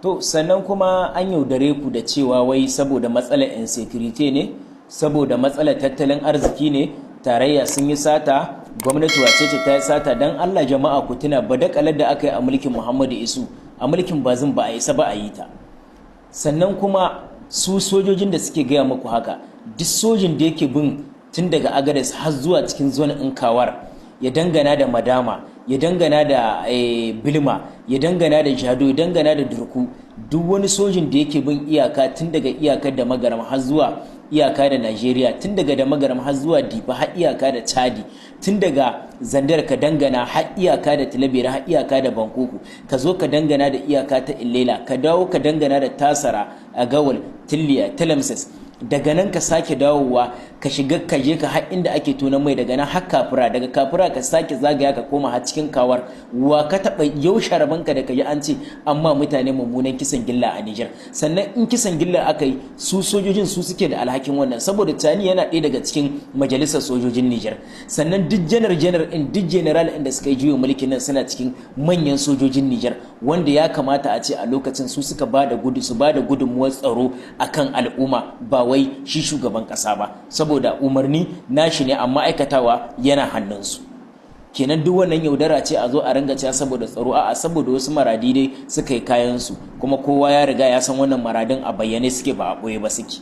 To sannan kuma an yaudare ku da cewa wai saboda matsalar insecurity ne, saboda matsalar tattalin arziki ne, tarayya sun yi sata, gwamnati wace ce ta yi sata. Don Allah jama'a ku tuna badakalar da aka yi a mulkin Muhammadu Isu, a mulkin Bazum ba a isa ba a yi ta. Sannan kuma su sojojin da suke gaya muku haka, duk sojin da yake bin tun daga Agadez har zuwa cikin zone ɗin Kawar, ya dangana da Madama, ya dangana da Bilma, ya dangana da Jado, ya dangana da Durku, duk wani sojin da yake bin iyaka tun daga iyakar da Magaram har zuwa iyaka da Najeriya, tun daga da Magaram har zuwa Difa har iyaka da Chadi, tun daga Zandar ka dangana har iyaka da Tilabera har iyaka da Bankoko, ka zo ka dangana da iyaka ta Illela, ka dawo ka dangana da Tasara, Agawal, Tilliya, Talamsas, daga nan ka sake dawowa ka shiga ka je ka har inda ake tonon mai, daga nan har Kafura, daga Kafura ka sake zagaya ka koma har cikin Kawar. Wa ka taɓa yaushe rabanka da ka ji an ce amma mutane mummunan kisan gilla a Nijar? Sannan in kisan gilla aka yi, su sojojin su suke da alhakin wannan, saboda Tani yana ɗaya daga cikin majalisar sojojin Nijar. Sannan duk janar janar ɗin, duk general ɗin da suka yi juyin mulkin nan suna cikin manyan sojojin Nijar, wanda ya kamata a ce a lokacin su suka ba da gudu su ba da gudunmuwar tsaro akan al'umma, ba wai shi shugaban kasa ba, saboda umarni nashi ne amma aikatawa yana hannunsu. Kenan duk wannan yaudara ce a zo a ringa cewa saboda tsaro. A'a, saboda wasu maradi dai suka yi kayansu, kuma kowa ya riga ya san wannan maradin a bayyane suke, ba a ɓoye ba suke.